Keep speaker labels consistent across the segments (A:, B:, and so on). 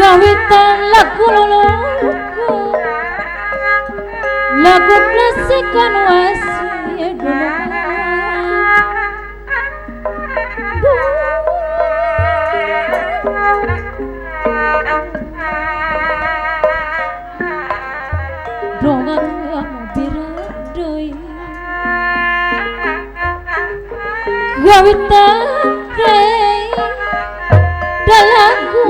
A: Ngawitan lagu lologo lagu klasikan wasi dunungan dongan biradoi ngawitan rei dalagu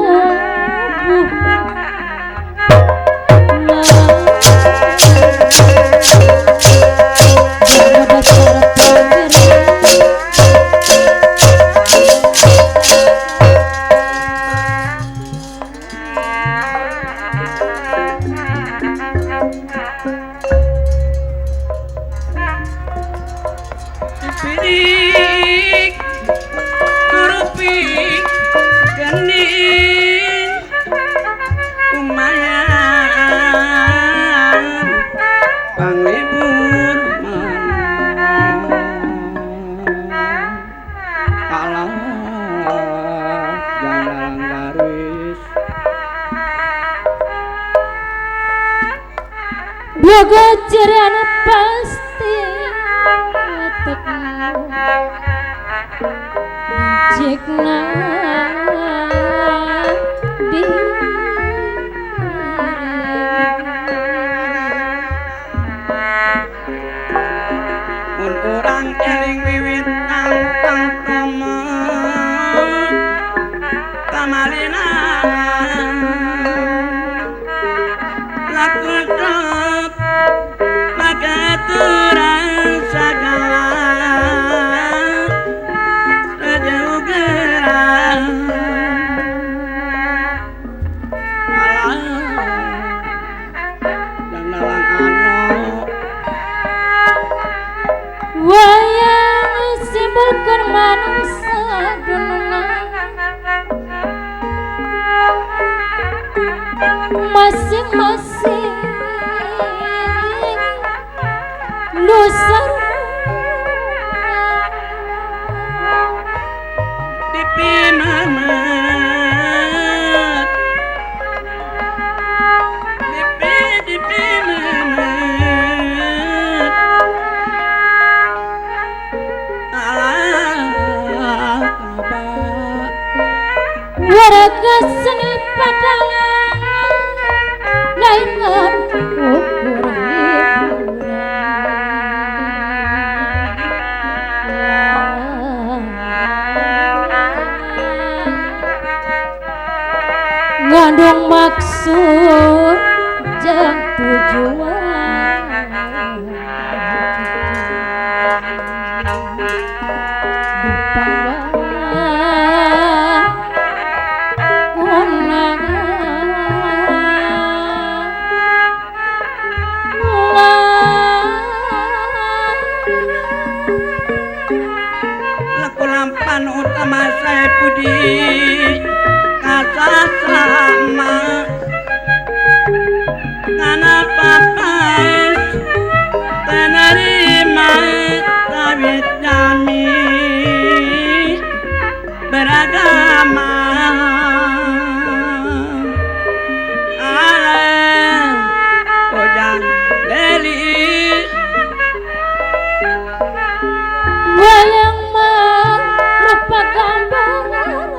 A: Boga pasti jekna diri
B: mun urang eling wiwit tang krama kamalina laku makaturan sagala rejauh gerang alah dan nalang ano
A: wayang simbol manusia dunungan masing-masing dosa
B: dipimamat dipi dipimamat alah kabar
A: warga seni padalang lain ukuran ngandung maksud jang tujuan
B: laku lampan utama saya budi sama karena papas penerima tawit kami beragama ale ojang deli
A: wayang rupa gambaran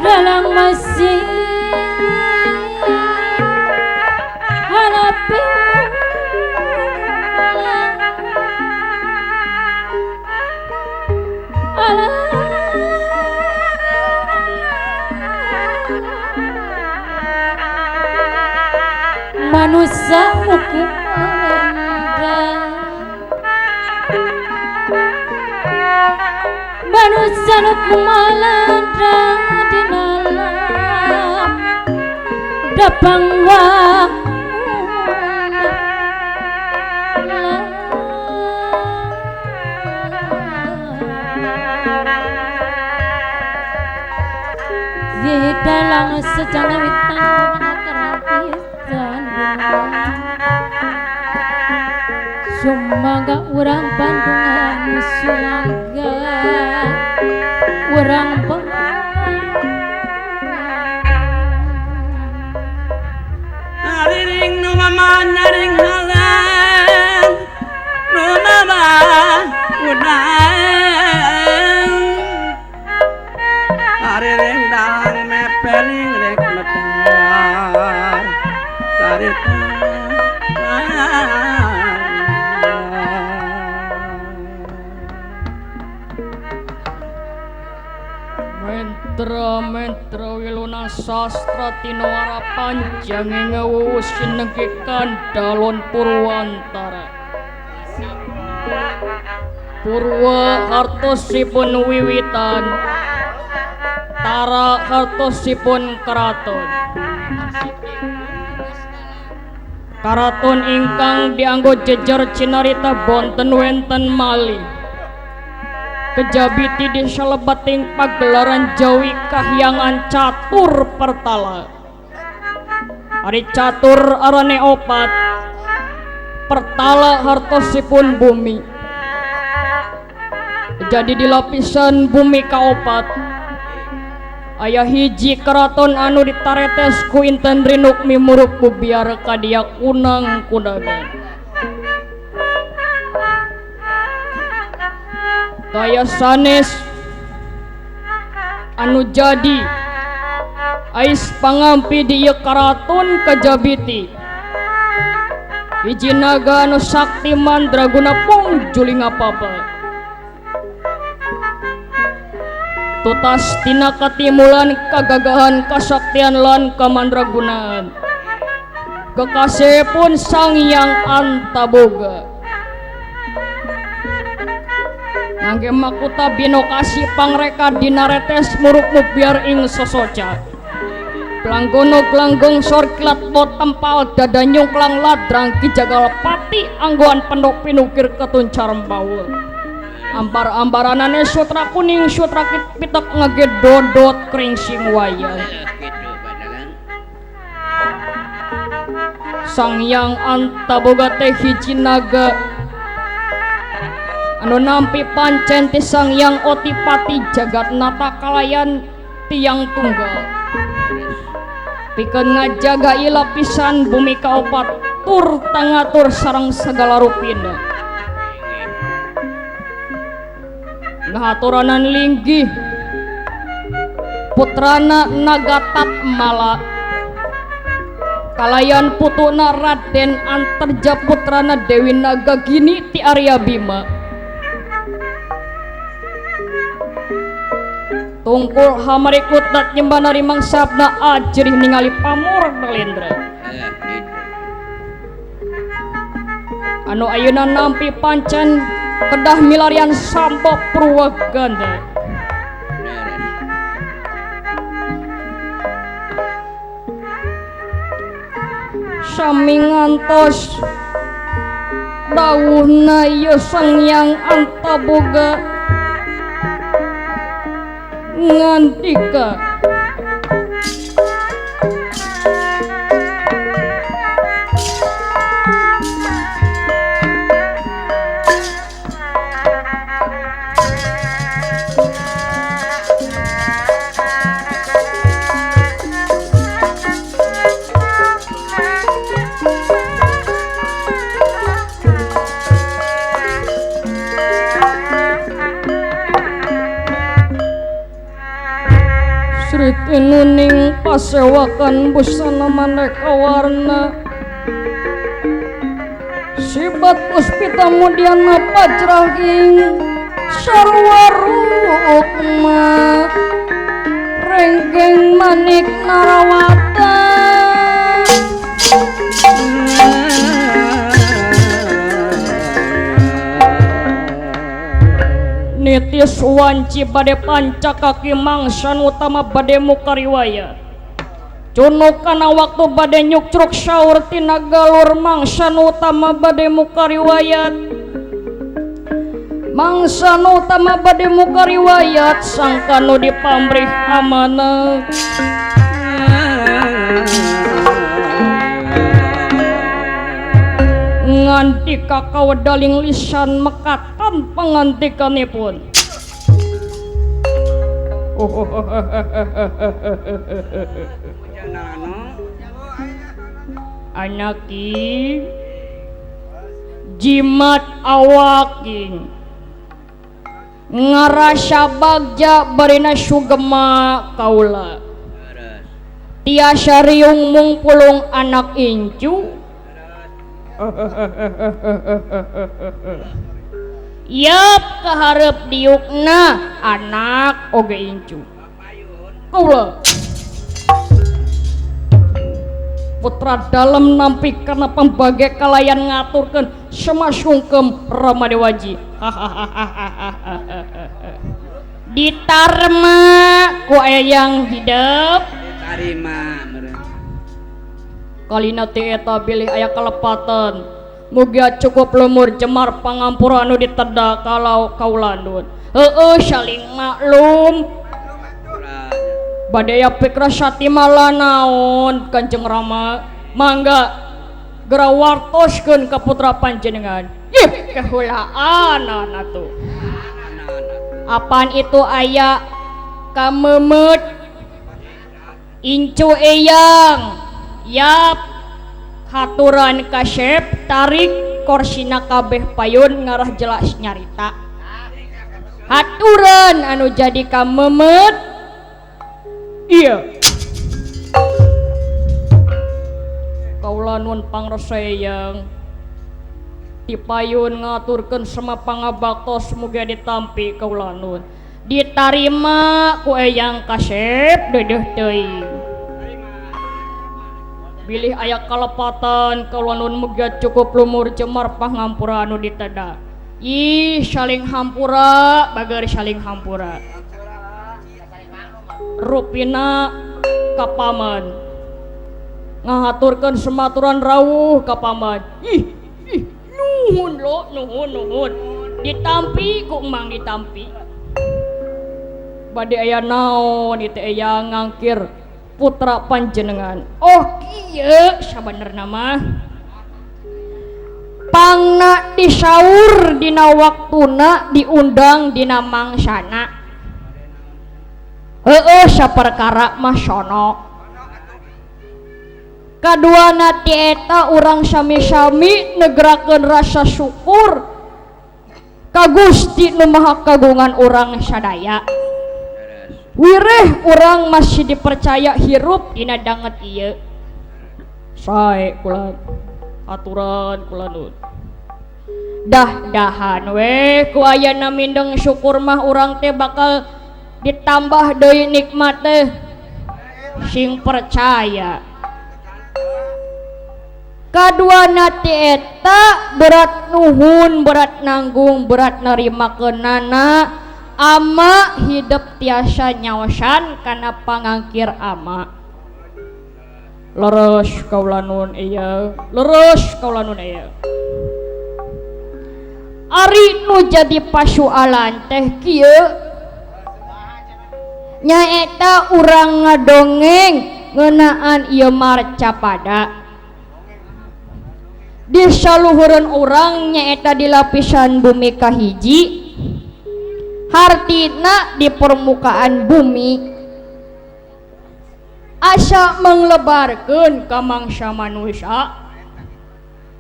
A: dalam masih harapi ala manusia hukum manusia kumalandra dinalam dapang wa di dalam sejana witan kerapisan Sumangga urang Bandungan sumangga urang Bandung.
C: Mentra mentra wiluna sastra tinawara panjang ngewuwu sinengki kandalon Purwantara. Purwa hartosipun wiwitan, tara hartosipun keraton. Karaton ingkang dianggo jejer cinarita bonten wenten malih. Kejabiti di salebeting pagelaran Jawi kahyangan catur pertala. Ari catur arane opat, pertala hartosipun bumi. Jadi di lapisan bumi kaopat aya hiji keraton anu ditaretes ku inten rinuk mimurup ku biar kadia kunang kunangan. Kaya sanes anu jadi ais pangampi di ieu karaton kajabiti hiji naga anu sakti mandraguna pung juling apa-apa. Tutas tina katimulan kagagahan kasaktian lan kamandragunaan kekasih pun Sang Hyang Antaboga. Ngangge makuta binokasi pangreka dinaretes muruk mubiar ing sosoca. Planggono glanggong sor kilat bo tempal dada nyungklang ladrang ki jagal pati anggoan pendok pinukir ketuncar baul. Ampar-amparanane sutra kuning sutra pitek ngage dodot kringsing wayang. Sang Hyang Antaboga teh hiji naga anu nampi pancen ti Sang Hyang Otipati jagat nata kalayan tiang tunggal. Pikeun ngajaga ieu lapisan bumi kaopat tur tangatur sareng sagala rupina. Ngahaturanan linggih putrana Nagatat Mala kalayan putuna Raden Antarja putrana Dewi Nagagini ti Arya Bima. Tungkul hamarikut dat nyembana rimang sabna ajrih ningali pamor Nalendra. Anu ayeuna nampi pancen kedah milarian sampo Purwaganda. Sami ngantos dawuhna ieu Sang Hyang Antaboga ngandika Tinuning pasewakan busana maneka warna Sibat puspita mudiana pajrah ing sarwa rukma renggeng manik narawata. Nitis wanci bade pancakaki mangsan utama bade muka riwayat. Cunuk kana waktu bade nyukcruk saur tina galur mangsan utama bade muka riwayat. Mangsan utama bade muka riwayat sangkanu dipamrih amanah. Nganti kakawedaling lisan mekatan pangantikanipun. Anaki jimat awaking ngarasa bagja barina sugema kaula tiasa riung mungpulung anak incu. Yap kaharep diukna anak oge incu. Kaula putra dalem nampi karena pembagai kalayan ngaturkeun semasungkem Rama Dewaji. Ditarma ku eyang hidup
B: ditarima meureun.
C: Kalina teh eta bilih aya kalepatan mugia cukup lumur jemar pangampura anu diteda kalau kaulandun. Heueuh saling maklum bade aya pikra satimala naon Kanjeng Rama mangga geura wartoskeun ka putra panjenengan. Ih kehulaan atuh. Apaan itu aya kamemet incu eyang yap haturan kasep tarik korsina kabeh payun ngarah jelas nyarita haturan anu jadi kamemet iya kaula nuhun pangresa eyang dipayun ngaturkeun sema pangabaktos mugia ditampi kaula nuhun ditarima ku eyang kasep deudeuh teuing bilih aya kalepatan kaula nuhun mugia cukup lumur jemar pangampura anu diteda. Ih saling hampura bager saling hampura rupina ka paman ngahaturkeun sematuran rawuh ka paman. Ih ih nuhun lo nuhun nuhun ditampi ku emang ditampi bade aya naon ieu teh eyang ngangkir putra panjenengan. Oh kieu sabenerna mah pangna disaur dina waktuna diundang dina mangsana. Heueuh saperkara mah sono kaduana ti eta urang sami-sami negerakeun rasa syukur ka Gusti nu Maha Kagungan urang sadaya. Wireh urang masih dipercaya hirup dina danget ieu. Sae kula aturan kula nun. Dah-dahan we ku ayana mindeng syukur mah urang teh bakal ditambah deui nikmat teh. Sing percaya. Kaduana ti eta berat nuhun, berat nanggung, berat nerima keunana. Ama hidup tiasa nyaosan kana pangangkir ama. Leres kaula nuhun ieu, leres kaula nuhun ieu. Ari nu jadi pasualan teh kieu nyaeta urang ngadongeng ngeunaan ieu marcapada. Di saluhureun urang nyaeta di lapisan bumi kahiji, hartina di permukaan bumi asa menglebarkeun ka mangsa manusia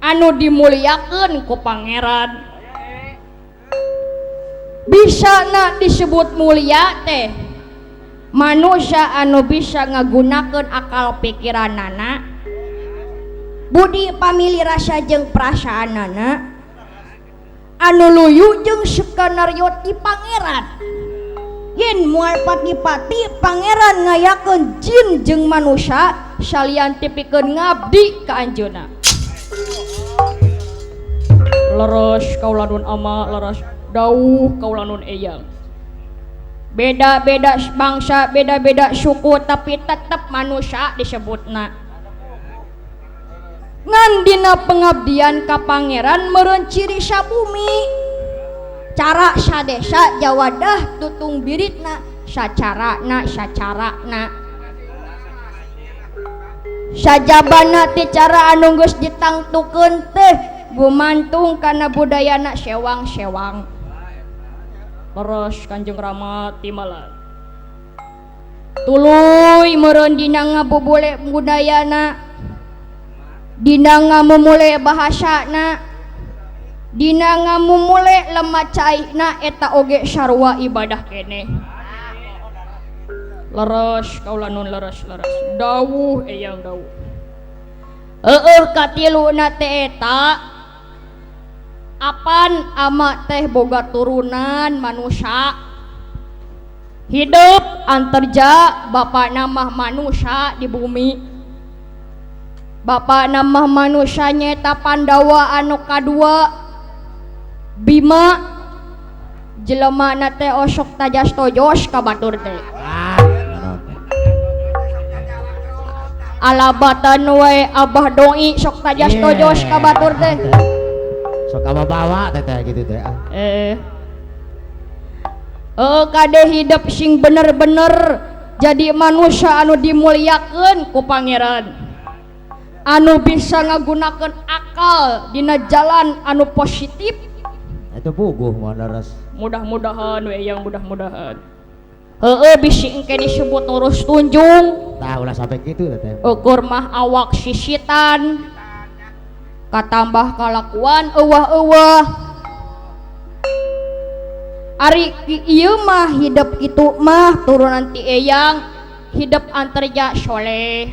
C: anu dimuliakeun ku pangeran. Bisa na disebut mulia teh manusia anu bisa ngagunakeun akal pikiranana, budi pamili rasa jeung perasaanana, anu luyu jeung skenario ti pangeran. Yen moal pati-pati pangeran ngayakeun jin jeung manusia salian tipikeun ngabdi ka anjeunna. Leres kaula nun ama, leres dauh kaula nun eyang. Beda-beda bangsa, beda-beda suku, tapi tetep manusia disebutna. Ngan dina pengabdian ka pangeran meureun ciri sabumi. Cara sadesa jawadah tutung biritna sacarana sacarana. Sajabana ti cara anu geus ditangtukeun teh gumantung kana budayana sewang-sewang. Terus Kanjeng Rama timalan. Tuluy meureun dina ngabubule budayana, dina ngamumule bahasana, dina ngamumule lemah caina eta oge sarua ibadah keneh. Leres kaula nun leres leres. Dawuh eyang dawuh. Heueuh katiluna teh eta apan ama teh boga turunan manusia. Hidup anterja bapak nama manusia di bumi. Bapak nama manusia nyeta Pandawa anu kadua Bima jelema na teh osok tajas tojos ka batur teh. Alabatan we abah doi sok tajas tojos ka batur teh.
D: Sok bawa teh teh gitu teh.
C: Kade hidup sing bener-bener jadi manusia anu dimuliakeun ku pangeran, anu bisa ngagunakeun akal dina jalan anu positif.
D: Itu puguh mah leres.
C: Mudah-mudahan we yang mudah-mudahan. Heueuh bisi engke disebut urus tunjung.
D: Tah ulah sampai kitu teh.
C: Ukur mah awak sisitan. Katambah kalakuan eueuh-eueuh. Ari ieu mah hidup kitu mah turunan ti eyang hidup anterja soleh.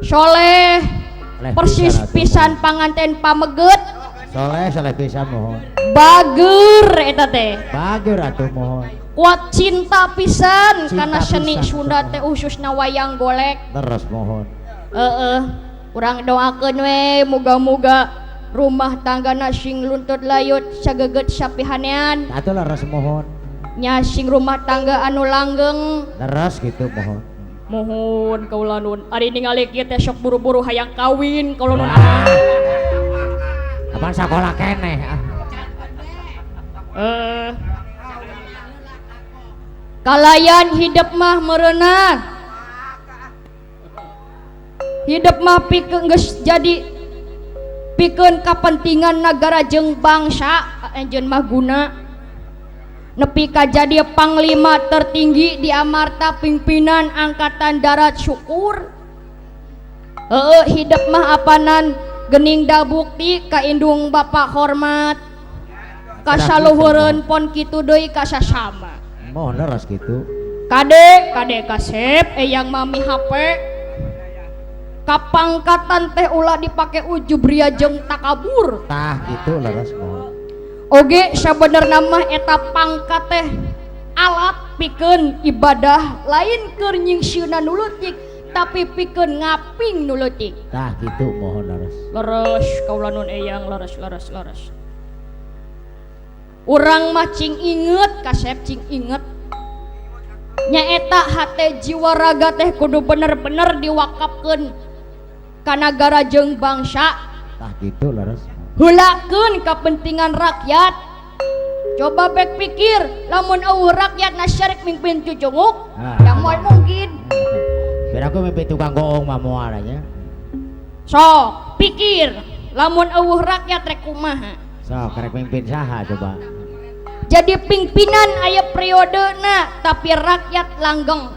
C: Soleh persis pisan panganten pameget.
D: Soleh soleh pisan mohon.
C: Bager eta teh.
D: Bager atuh mohon.
C: Kuat cinta pisan
D: cinta
C: karena seni
D: pisan,
C: Sunda teh khususna wayang golek.
D: Terus mohon.
C: Heeh, urang doakeun we muga-muga rumah tanggana sing luntut layut sageget sapihanean.
D: Atuh leres mohon.
C: Nya sing rumah tangga anu langgeng.
D: Leres gitu mohon.
C: Mohon kaula nun. Ari ningali kieu teh sok buru-buru hayang kawin kaula nun ah.
D: Apaan sakola keneh ah.
C: Kalayan hidup mah merenah. Hidup mah pikeun geus jadi pikeun kapentingan nagara jeung bangsa anjeun mah guna. Nepi ka jadi panglima tertinggi di Amarta pimpinan Angkatan Darat syukur. Heueuh hidup mah apanan gening da bukti ka indung bapak hormat. Kasaluhureun pon kitu deui ka sasama.
D: Mohon leres kitu.
C: Kade kade kasep eyang mami HP. Kapangkatan teh ulah dipake ujub ria jeung takabur.
D: Tah kitu leres mohon.
C: Oge sabenerna mah eta pangkat teh alat pikeun ibadah lain keur nyingsieunan nu leutik tapi pikeun ngaping nu leutik.
D: Tah kitu mohon leres.
C: Leres kaula nun eyang leres leres leres. Urang mah cing inget kasep cing inget. Nyaeta hate jiwa raga teh kudu bener-bener diwakafkeun ka nagara jeung bangsa.
D: Tah kitu leres.
C: Heulakeun kapentingan rakyat. Coba bek pikir lamun eueuh rakyat na syarik mimpin cucunguk, da moal mungkin.
D: Biar aku mimpin tukang goong mah moal nya.
C: Sok pikir lamun eueuh rakyat rek kumaha.
D: Sok rek mimpin saha coba.
C: Jadi pimpinan aya periodena tapi rakyat langgeng.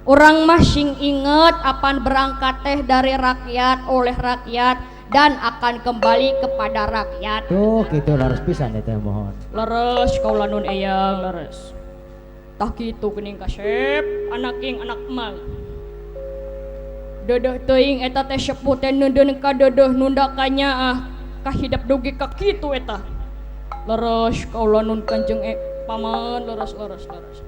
C: Urang mah sing inget apan berangkat teh dari rakyat oleh rakyat dan akan kembali kepada rakyat.
D: Tuh kitu leres pisan teh mohon.
C: Leres kaula nun eyang leres. Tah kitu geuning kasep anak ing anak mang. Dedeh teuing eta teh sepuh teh neundeun ka dedeh nunda ka nyaah kahidap dugi ka kitu eta. Leres kaula nun kanjeng paman leres leres leres.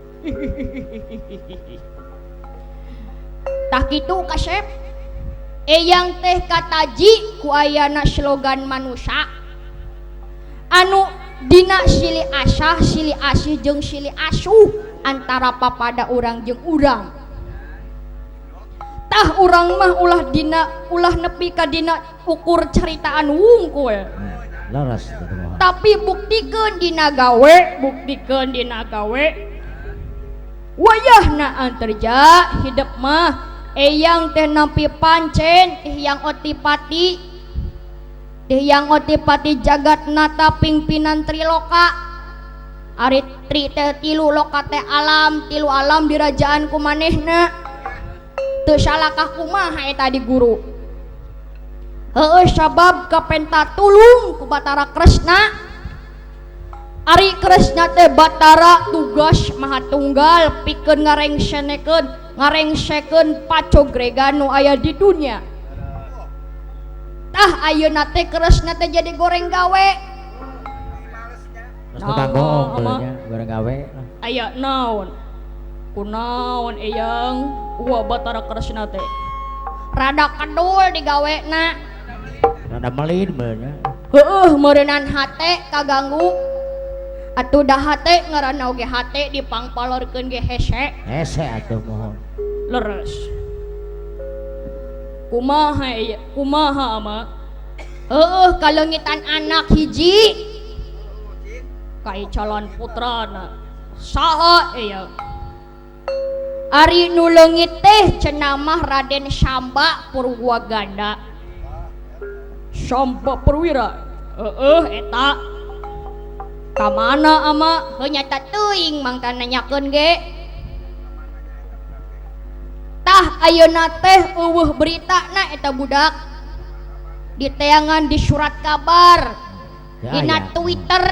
C: Tah kitu kasep. Eyang teh kataji ku ayana slogan manusia anu dina silih asah silih asih jeung silih asuh antara papada urang jeung urang. Tah urang mah ulah dina ulah nepi ka dina ukur ceritaan wungkul.
D: Leres
C: tapi buktikeun dina gawe, buktikeun dina gawe. Wayahna anterja hidup mah eyang teh nampi pancen teh yang otipati teh yang otipati jagat nata pimpinan triloka. Ari tri teh tilu loka teh alam, tilu alam dirajaan ku manehna. Teu salakah kumaha eta di guru. Heueuh sabab kapenta tulung ku Batara Kresna. Ari Kresna teh Batara tugas maha tunggal pikeun ngarengsenekeun ngarengsekeun pacogregan nu aya di dunia. Tah ayeuna teh Kresna teh jadi goreng gawe.
D: Terus tukang goong nya, Bareng gawe.
C: Aya naon? Kunaon eyang Uwa Batara Kresna teh? Rada kedul digawena.
D: Rada melin bener.
C: Heueuh meureunnan hate kaganggu. Atuh da hate ngaranna oge hate dipangpalorkeun ge hese.
D: Hese atuh mohon.
C: Leres. Kumaha iya, kumaha ama? Heueuh kaleungitan anak hiji. Kai calon putrana. Saha iya? Ari nu leungit teh cenah mah Raden Samba Purwaganda. Samba Perwira. Heeh eta. Ka mana ama? Heuh nyata teuing mangta nanyakeun ge. Tah ayeuna teh eueuh beritana eta budak. Diteangan di surat kabar,
D: Ya,
C: dina
D: aya.
C: Twitter.